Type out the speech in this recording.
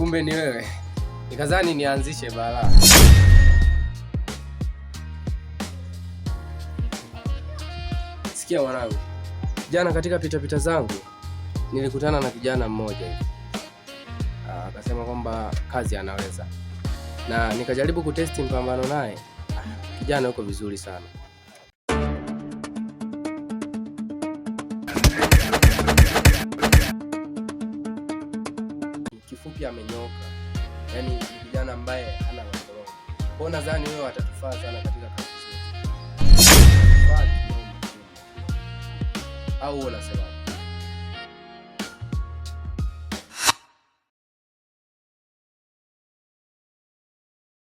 Kumbe ni wewe. Nikadhani nianzishe balaa. Sikia mwanangu, jana katika pitapita zangu nilikutana na kijana mmoja hivi, akasema kwamba kazi anaweza, na nikajaribu kutesti mpambano naye. Kijana yuko vizuri sana. Kifupi amenyoka, yaani ni kijana ambaye hana longolongo. Kwa hiyo nadhani wewe atatufaa sana katika kazi zetu, au unasema?